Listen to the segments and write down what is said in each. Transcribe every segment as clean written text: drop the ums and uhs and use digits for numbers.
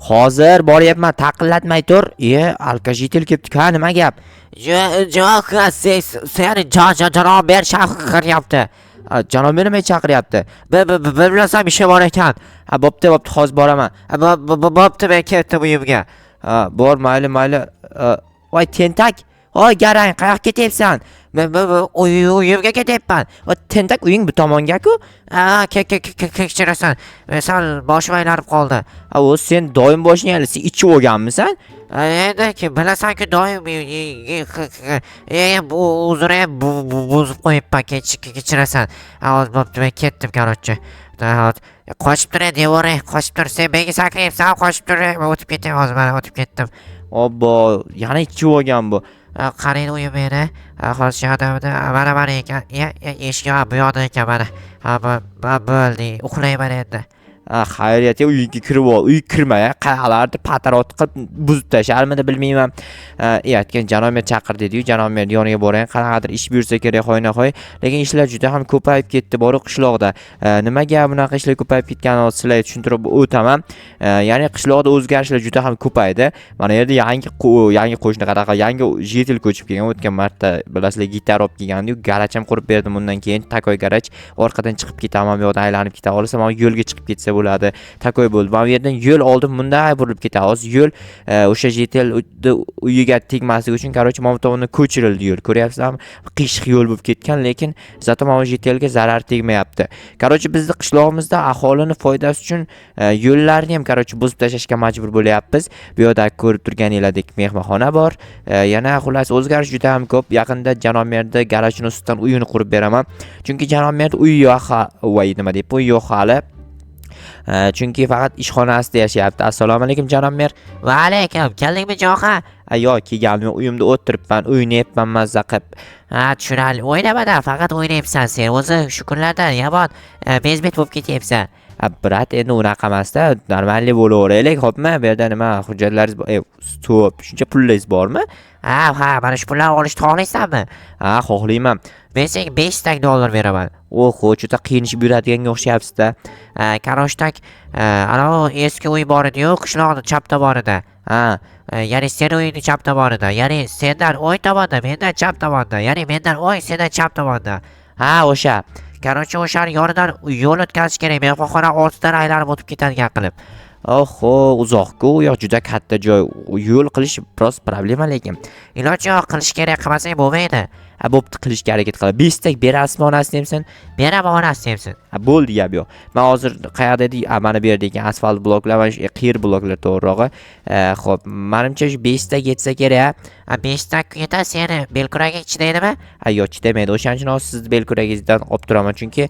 Hozir boryapman, taqillatmay tur. E, алкаш житель kelibdi. Ha, nima gap? Yo'q, seni janob mer chaqiryapti. Janob mer nima chaqiryapti? Bilmasam, ishi bor ekan. Ha, bo'pti, bo'pti, hozir boraman. Bo'pti, men ketdim uyimga. Ha, bor, mayli, mayli. Voy, tentak. Voy, garang, qayoqqa ketyapsan? Men uyimga ketyapman. Voy, tentak, uying bu tomonga-ku. Ha, kechirasan. Men sal boshim aylanib qoldi. Ha, o'zi sen doim boshing aylanadi. Sen ichib olganmisan? Endi kim bilasan-ku, doim bu uzr ham buzib qo'yibman, kechirasan. Hozir, bo'pti, men ketdim, короче. Qochib tur, devoray, qochib tur. Sen menga sakrayapsan, qochib tur, men o'tib ketay hozir, mana o'tib ketdim. Obbo, yana ichib olgan bu. Qarang, uyim meni. Hozir shu yoqda, mana, mana ekan. Eshik bu yoqda ekan, mana. Ha, bo'ldi, uxlayman endi. Ha, xayriyat, uyga kirib ol. Uyga kirma, qayerlardir patarot qilib buzib tashlarmidi, bilmayman. Aytgan janob mer chaqir dedi-yu, janob mer yoniga borayin, qanaqadir ish buyursa kerak, hoynahoy. Lekin ishlar juda ham ko'payib ketdi boru qishloqda. Nimaga bunaqa ishlar ko'payib ketganini hozir sizlarga tushuntirib o'taman. Ya'ni qishloqda o'zgarishlar juda ham ko'paydi. Mana yerda yangi qo'shni, qanaqa yangi житель ko'chib kelgan. O'tgan marta, bilasizlar, gitara olib kelgandi-yu, garaj ham qurib berdim undan keyin. Такой garaj, orqadan chiqib ketaman, bu yoqdan aylanib keta olsam, yo'lga chiqib ketsa bo'ladi. Такой bo'ldi. Mana bu yerdan yo'l oldim, bunday burilib ketadi. Hozir yo'l o'sha житель uyiga tegmasligi uchun, короче, mana bu tomondan ko'chirildi yo'l. Ko'ryapsizlarmi? Qiyshiq yo'l bo'lib ketgan, lekin зато mana bu житель ga zarar tegmayapti. Короче, bizni qishlog'imizda aholini foydasi uchun yo'llarni ham, короче, buzib tashlashga majbur bo'lyapmiz. Bu yoqda ko'rib turganinglardek mehmonxona bor. Yana, xullas, o'zgarish juda ham ko'p. Yaqinda janob merni garajini ustidan uyini qurib beraman. Chunki janob merni uyi yo'q, voy, nima deb, uyi yo'q hali. Chunki faqat ishxonasida yashayapti. Assalomu alaykum, janob mer. Va alaykum, keldingmi, Joha? Yo'q, kelganim yo'q, uyimda o'tiribman, o'ynayapman mazza qilib. Ha, tushunarli. O'ynamada, faqat o'ynayapsan sen. O'zi shu kunlarda yomon bezbet bo'lib ketyapsan. A, брат, endi unaqa emasda, нормальный bo'laveraylik, xo'pmi? Bu yerda nima hujjatlaringiz bor? E, стоп, shuncha pulingiz bormi? Ha, mana shu pullarni olishni xohlaysanmi? Ha, xohlayman. Men senga 5 tak dollar beraman. Oho, juda qiynishib yuradiganga o'xshayapsiz-da. Короче, так, anavi eski uy bor edi-yu, qishloqni chap tomonida. Ha, Ya'ni seni uyingni chap tomonida, ya'ni sendan o'ng tomonda, mendan chap tomonda, ya'ni mendan o'ng, sendan chap tomonda. Ha, o'sha. Короче, o'shani yonidan yo'l o'tkazish kerak, mehmonxona ortidan aylanib o'tib ketadigan qilib. Oho, uzoq-ku, u yoq juda katta joy. Yo'l qilish biroz problema lekin. Iloji yo'q, qilish kerak, qilmasang bo'lmaydi. Ha, bo'pti, qilishga harakat qilaman. 5 tak berasizmi, onasini emsin? Beraman, onasini emsin. Ha, bo'ldi, gap yo'q. Men hozir qayerda edik? Ha, mana bu yerda ekan asfalt bloklar, mana shu qiyir bloklar to'g'rirog'i. Xo'p, manimcha shu 5 tak yetsa kerak. Ha, 5 tak yetadi, seni belkuraging chidaydimi? Ha, yo'q, chidamaydi. O'shaning uchun hozir sizni belkuragingizdan olib turaman, chunki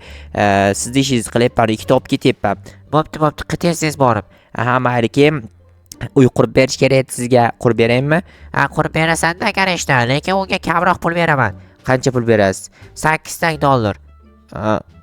sizni ishingizni qilyapman, ikkita olib ketyapman. Bo'pti, bo'pti, qil tez-tez borib. Ha, mayli, keyin uy qurib berish kerak edi sizga. Qurib beraymi? Ha, qurib berasan-da, конечно, lekin unga kamroq pul beraman. Qancha pul berasiz? 8 tak dollar.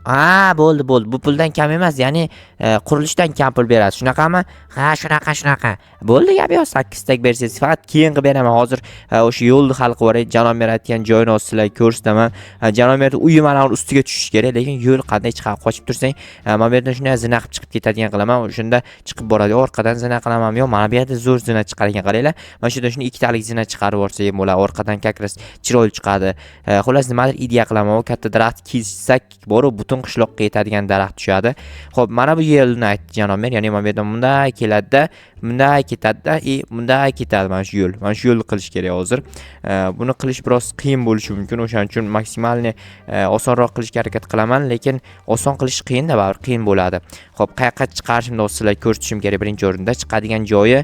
Ha, bo'ldi, bo'ldi. Bu puldan kam emas, ya'ni qurilishdan kam pul berasiz. Shunaqami? Ha, shunaqa, shunaqa. Bo'ldi, gap yo'q. 8 tak bersangiz, faqat keyin qilib beraman. Hozir o'sha yo'lni hal qilib yuboray. Janob mer aytgan joyini hozir sizlarga ko'rsataman. Janob merni uyi mana ustiga tushishi kerak, lekin yo'l qanday chiqadi? Qochib tursang, mana bu yerdan shunday zina qilib chiqib ketadigan qilaman. O'shanda chiqib boradi. Orqadan zina qilaman. Yo'q, mana bu yerda zo'r zina chiqar ekan, qaranglar. Mana shu yerdan shuni ikkitalik zina chiqarib yuborsak ham bo'ladi. Orqadan как раз chiroyli chiqadi. Xullas, nimadir ideya qilaman. U katta daraxt kessak, borib butun qishloqqa yetadigan daraxt tushadi. Xo'p, mana bu yo'lni aytdi janob mer, ya'ni mana bu yerdan bunday keladida, bunday ketadida и bunday ketadi mana shu yo'l. Mana shu yo'lni qilish kerak hozir. Buni qilish biroz qiyin bo'lishi mumkin. O'shaning uchun максимальный osonroq qilishga harakat qilaman, lekin oson qilish qiyinda, baribir qiyin bo'ladi. Xo'p, qayoqqa chiqarishimni hozir sizlarga ko'rsatishim kerak birinchi o'rinda. Chiqadigan joyi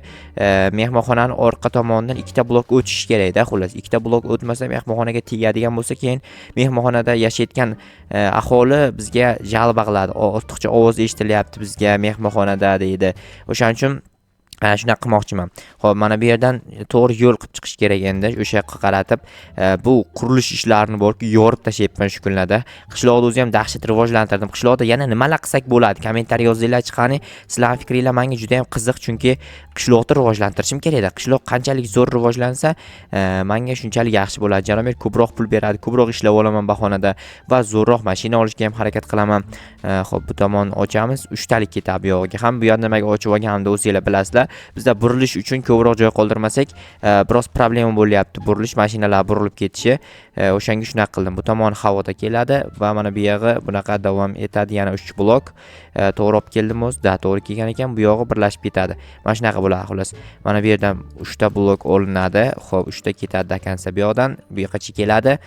mehmonxonani orqa tomonidan ikkita blok o'tishi kerakda, xullas. Ikkita blok o'tmasa, mehmonxonaga tegadigan bo'lsa, keyin mehmonxonada yashayotgan aholi bizga жалоба qiladi. Ortiqcha ovoz eshitilyapti bizga mehmonxonada, deydi. O'shaning uchun shunaqa qilmoqchiman. Xo'p, mana bu yerdan to'g'ri yo'l qilib chiqish kerak endi, o'sha yoqqa qaratib. Bu qurilish ishlarini borku yorib tashlayapman shu kunlarda. Qishloqni o'zi ham dahshat rivojlantirdim. Qishloqda yana nimalar qilsak bo'ladi? Kommentariy yozinglar, qani. Sizlarning fikringlar menga juda ham qiziq, chunki qishloqda Qishloqni rivojlantirishim kerakda. Qishloq qanchalik zo'r rivojlansa, manga shunchalik yaxshi bo'ladi. Janob ko'proq pul beradi, ko'proq ishlab olaman bahonada va zo'rroq mashina olishga ham harakat qilaman. Xo'p, bu tomonni ochamiz. Uchtalik ketadi bu yog'iga ham. Bu yoqni nimaga ochib olganimni o'zinglar bilasizlar. Bizda burilish uchun ko'proq joy qoldirmasak, biroz problema bo'lyapti. Burilish, mashinalar burilib ketishi. O'shanga shunaqa qildim. Bu tomon havoda keladi va mana bu yog'i bunaqa davom etadi. Yana 3 blok. To'g'ri olib keldim o'zi. Да, to'g'ri kelgan ekan. Bu yog'i birlashib ketadi. Mana shunaqa bo'ladi xullas. Mana bu yerdan 3 ta blok olinadi. Xo'p, 3 ta ketadi до конца bu yoqdan. Bu yoqqacha keladi.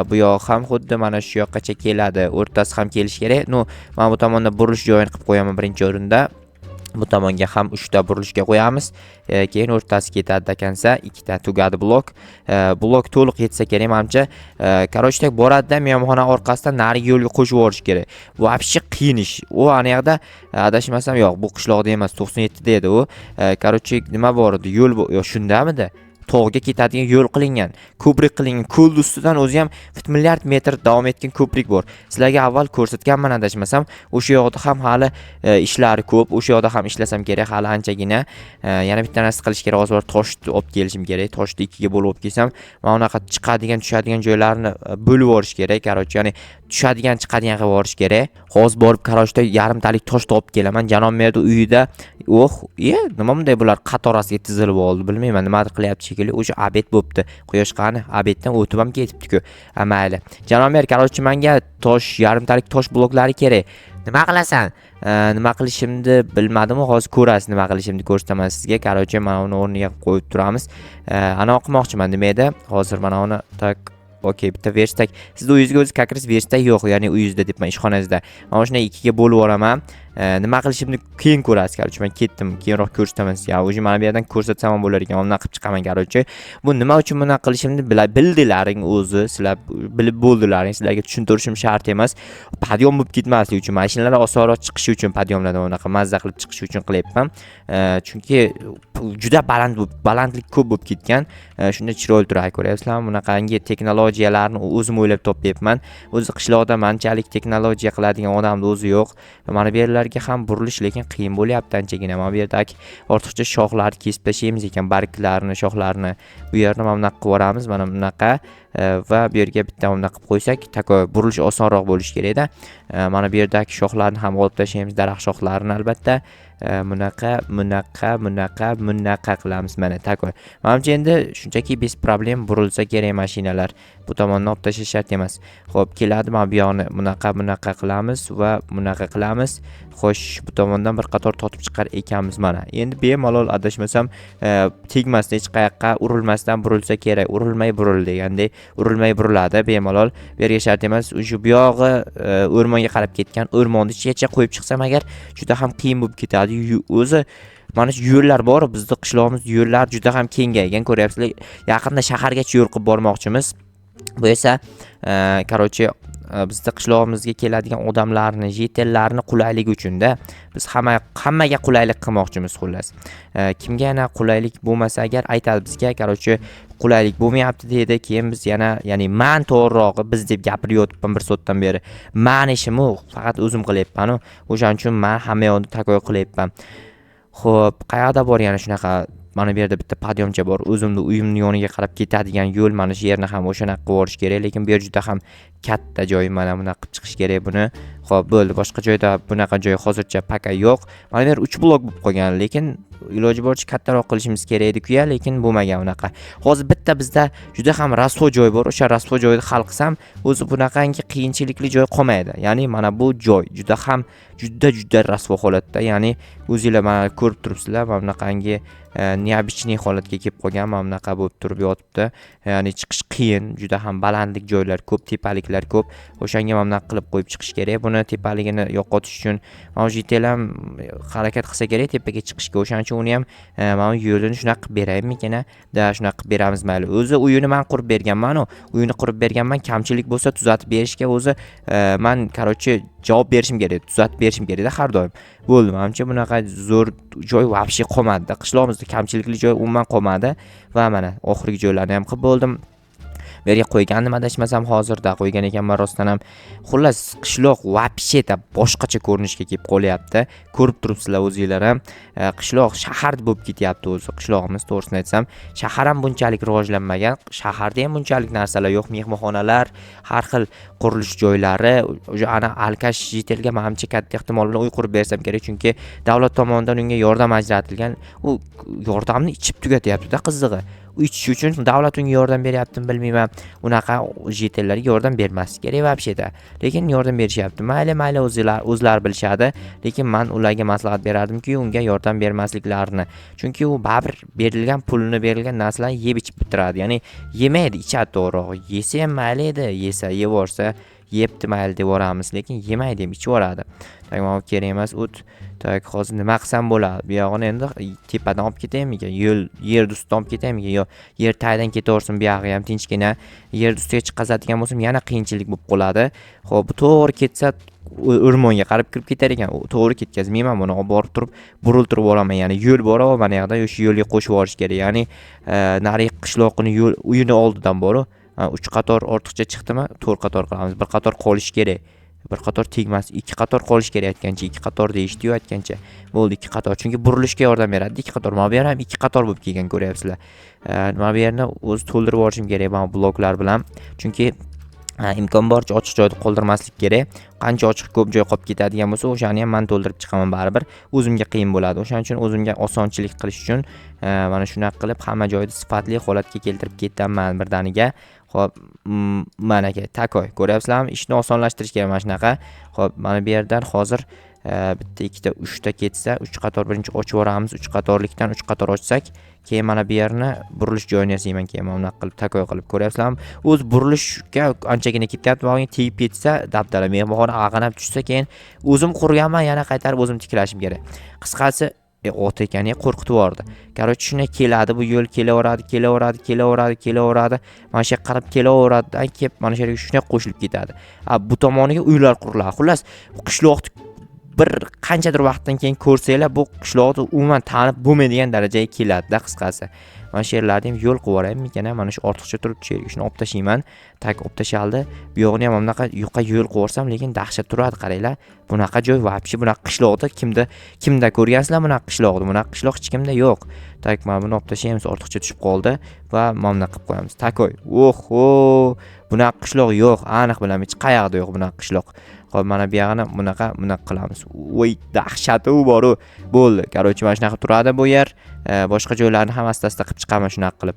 Bu yog'i ham xuddi mana shu yoqqacha keladi. O'rtasi ham kelishi kerak. Ну, mana bu tomonda burilish joyini qilib qo'yaman birinchi o'rinda. Bu tomonga ham 3 ta burilishga qo'yamiz. Keyin o'rtasi ketadi до конца, ikkita tugadi blok. Blok to'liq yetsa kerak menimcha. Короче, так boradida mehmonxona orqasidan narigi yo'lga qo'shib yuborish kerak. Bu вообще qiyin ish. U ana yoqda adashmasam, yo'q, bu qishloqda emas, 97 da edi u. Короче, nima bor edi? Yo'l yo shundamidi? Tog'ga ketadigan yo'l qilingan, ko'prik qilingan. Ko'l ustidan o'zi ham milliard metr davom etgan ko'prik bor. Sizlarga avval ko'rsatganman adashmasam, o'sha yoqda ham hali ishlari ko'p. O'sha yoqda ham ishlasam kerak hali anchagina. Yana bitta narsa qilish kerak, hozir borib toshni olib kelishim kerak. Toshni ikkiga bo'lib olib kelsam, mana unaqa chiqadigan, tushadigan joylarni bo'lib yuborish kerak, короче, ya'ni tushadigan, chiqadigan qilib yuborish kerak. Hozir borib, короче, yarimtalik toshni olib kelaman. Janob merni uyida, oh, e, nima bunday bular qatorasiga tizilib oldi, bilmayman, nimadir qilyapti shekilli. O'sha обед bo'pti. Quyosh qani? Обед dan o'tib ham ketibdi-ku. Ha, mayli. Janob mer, короче, menga tosh, yarimtalik tosh bloklari kerak. Nima qilasan? Nima qilishimni bilmadim, hozir ko'rasiz, nima qilishimni ko'rsataman sizga. Короче, mana uni o'rniga qo'yib turamiz. Anavi qilmoqchiman, nima edi? Hozir mana uni так. Okey, bitta верстак. Sizni uyingizga o'zi как раз верстак yo'q, ya'ni uyingizda debman, ishxonangizda. Mana shunday ikkiga bo'lib yuboraman. Nima qilishimni keyin ko'rasiz. Короче, men ketdim, keyinroq ko'rsataman sizga. Уже mana bu yerdan ko'rsatsam ham bo'lar ekan. Mana bunaqa qilib chiqaman, короче. Bu nima uchun bunaqa qilishimni bildilaring o'zi, sizlar bilib bo'ldilaring, sizlarga tushuntirishim shart emas. Подъём bo'lib ketmasligi uchun, mashinalar osonroq chiqishi uchun, подъём lardan unaqa mazza qilib chiqishi uchun qilyapman. Chunki juda baland bo'lib, balandlik ko'p bo'lib ketgan. Shunda chiroyli turadi, ko'ryapsizlarmi? Bunaqangi texnologiyalarni o'zim o'ylab topyapman. O'zi qishloqda manchalik texnologiya qiladigan odamni o'zi yo'q. Mana bu yerlarga ham burilish lekin qiyin bo'lyapti anchagina. Mana bu yerdagi ortiqcha shoxlarni kesib tashlaymiz ekan, barglarini, shoxlarini. Bu yerni mana bunaqa qilib yuboramiz, mana bunaqa va bu yerga bitta bunaqa qilib qo'ysak, такой burilish osonroq bo'lishi kerakda. Mana bu yerdagi shoxlarni ham olib tashlaymiz, daraxt shoxlarini albatta. Bunaqa, bunaqa, bunaqa, bunaqa qilamiz mana такой. Manimcha endi shunchaki без проблем burilsa kerak mashinalar. Bu tomonni olib tashlash shart emas. Xo'p, keladi, mana bu yoqni bunaqa, bunaqa qilamiz va bunaqa qilamiz. Xo'sh, bu tomondan bir qator tortib chiqar ekanmiz mana. Endi bemalol adashmasam, tegmasdan hech qayoqqa urilmasdan burilsa kerak. Urilmay buril degandek, urilmay buriladi bemalol. Bu yerga shart emas. O'sha bu yog'i o'rmonga qarab ketgan. O'rmonni ichigacha qo'yib chiqsam agar juda ham qiyin bo'lib ketadi. O'zi mana shu yo'llar bor, bizni qishlog'imiz yo'llar juda ham kengaygan, ko'ryapsizlar. Yaqinda shahargacha yo'l qilib bormoqchimiz. Bu esa, короче, bizni qishlog'imizga keladigan odamlarni, житель larni qulayligi uchunda biz hammaga qulaylik qilmoqchimiz xullas. Kimga yana qulaylik bo'lmasa agar aytadi bizga, короче, qulaylik bo'lmayapti deydi. Keyin biz yana, ya'ni man to'g'rirog'i biz deb gapirib yotibman bir soatdan beri. Mani ishim u, faqat o'zim qilyapman-u. O'shaning uchun man hamma yoqni такой qilyapman. Xo'p, qayoqda bor yana shunaqa? Mana bu yerda bitta подъём cha bor. O'zimni uyimni yoniga qarab ketadigan yo'l, mana shu yerni ham o'shanaqa qilib yuborish kerak, lekin bu yer juda ham katta joy, mana bunaqa qilib chiqish kerak buni. Xo'p, bo'ldi. Boshqa joyda bunaqa joy hozircha пока yo'q. Mana bu yer 3 blok bo'lib qolgan, lekin iloji boricha kattaroq qilishimiz kerak edi-ku, lekin bo'lmagan unaqa. Hozir bitta bizda juda ham rasvo joy bor. O'sha rasvo joyni hal qilsam, o'zi bunaqangi qiyinchilikli joy qolmaydi. Ya'ni mana bu joy juda ham juda juda rasvo holatda. Ya'ni o'zinglar mana ko'rib turibsizlar, mana bunaqangi необычный holatga kelib qolgan, mana bunaqa bo'lib turib yotibdi. Ya'ni chiqish qiyin, juda ham balandlik joylar ko'p, tepaliklar ko'p. O'shanga mana bunaqa qilib qo'yib chiqish kerak. Buni tepaligini yo'qotish uchun mana shu ham harakat qilsa kerak tepaga chiqishga. O'shaning uchun uni ham mana bu yo'lini shunaqa qilib beraymikin a? Да, shunaqa qilib beramiz mayli. O'zi uyini man qurib berganman-u. Uyini qurib berganman, kamchilik bo'lsa tuzatib berishga o'zi man, короче, javob berishim kerak, tuzatib berishim kerakda har doim. Bo'ldi, manimcha bunaqa zo'r joy вообще qolmadi. Qishlog'imizda kamchilikli joy umuman qolmadi va mana oxirgi joylarni ham qilib bo'ldim. Bu yerga qo'ygandim adashmasam, hozirda qo'ygan ekanman rostdan ham. Xullas, qishloq вообще-то boshqacha ko'rinishga kelib qolyapti. Ko'rib turibsizlar o'zinglar ham. Qishloq shahar bo'lib ketyapti o'zi qishlog'imiz, to'g'risini aytsam. Shahar ham bunchalik rivojlanmagan, shaharda ham bunchalik narsalar yo'q, mehmonxonalar, har xil qurilish joylari. O'sha ana алкаш житель ga manimcha katta ehtimol bilan uy qurib bersam kerak, chunki davlat tomonidan unga yordam ajratilgan. U yordamni ichib tugatyapti-da, qizig'i. U ichish uchun davlat unga yordam beryaptimi, bilmayman. Unaqa житель larga yordam bermaslik kerak вообще-то. Lekin yordam berishyapti. Mayli, mayli, o'zlar o'zlari bilishadi. Lekin man ularga maslahat berardimki, unga yordam bermasliklarini. Chunki u baribir berilgan pulni, berilgan narsalarni yeb ichib bitiradi. Ya'ni yemaydi, ichadi to'g'rirog'i. Yesa ham mayli edi, yesa, yevorsa, yebdi mayli deb yuboramiz, lekin yemaydi ham, ichib yuboradi. Так, mana bu kerak emas, o't. Так, hozir nima qilsam bo'ladi? Bu yog'ini endi tepadan olib ketaymikan? Yo'l yer ustidan olib ketaymikan? Yo yer tagidan ketaversin bu yog'i ham tinchgina. Yer ustiga chiqazadigan bo'lsam, yana qiyinchilik bo'lib qoladi. Xo'p, bu to'g'ri ketsa o'rmonga qarab kirib ketar ekan. U to'g'ri ketkazmayman buni, olib borib turib buriltirib yuboraman. Ya'ni yo'l bor, mana yoqda o'sha yo'lga qo'shib yuborish kerak. Ya'ni narigi qishloqni yo'l uyini oldidan boru. 3 qator ortiqcha chiqdimi? 4 qator qilamiz. Bir qator qolishi kerak. Bir qator tegmas, 2 qator qolishi kerak aytgancha, 2 qator deyishdi-yu aytgancha. Bo'ldi, 2 qator. Chunki burilishga yordam beradi 2 qator. Mana bu yer ham 2 qator bo'lib kelgan, ko'ryapsizlar. Mana bu yerni o'zi to'ldirib yuborishim kerak mana bu bloklar bilan. Chunki imkon boricha ochiq joyda qoldirmaslik kerak. Qancha ochiq ko'p joy qolib ketadigan bo'lsa, o'shani ham man to'ldirib chiqaman baribir. O'zimga qiyin bo'ladi. O'shaning uchun o'zimga osonchilik qilish uchun mana shunaqa qilib hamma joyni sifatli holatga keltirib ketaman birdaniga. Xo'p, mana aka, такой. Ko'ryapsizlarmi? Ishni osonlashtirish kerak mana shunaqa. Xo'p, mana bu yerdan hozir bitta, ikkita, uchta ketsa, uch qator birinchi ochib yuboramiz. Uch qatorlikdan uch qator ochsak, keyin mana bu yerni burilish joyini yasayman keyin mana bunaqa qilib, такой qilib, ko'ryapsizlarmi? O'zi burilishga anchagina ketyapti, bog'ing tegib ketsa, dabdala mehmonxona ag'anab tushsa, keyin o'zim qurganman, yana qaytarib o'zim tiklashim kerak. Qisqasi, ot ekan, qo'rqitib yubordi. Короче, shunday keladi bu yo'l, kelaveradi, kelaveradi, kelaveradi, kelaveradi. Mana shu yoqqa qarab kelaveradi, kelib mana shu yerga shunday qo'shilib ketadi. A bu tomoniga uylar quriladi. Xullas, qishloqni bir qanchadir vaqtdan keyin ko'rsanglar, bu qishloqni umuman tanib bo'lmaydigan darajaga keladida, qisqasi. Mana shu yerlarda ham yo'l qilib yuboraymikan, mana shu ortiqcha turibdi shu yerga, shuni olib tashlayman. Так, olib tashaldi. Bu yog'ini ham bunaqa yuqa yo'l qilib yuborsam, lekin dahshat turadi, qaranglar. Bunaqa joy вообще, bunaqa qishloqda kimda kimda ko'rgansizlar bunaqa qishloqni? Bunaqa qishloq hech kimda yo'q. Так, mana buni olib tashlaymiz, ortiqcha tushib qoldi va mana bunaqa qilib qo'yamiz. Такой. Oho, bunaqa qishloq yo'q, aniq bilaman, hech qayerda yo'q bunaqa qishloq. Xo'p, mana bu yog'ini bunaqa bunaqa qilamiz. Voy, dahshati u bor-u. Bo'ldi. Короче, mana shunaqa turadi bu yer. Boshqa joylarni ham asta-asta qilib chiqaman shunaqa qilib.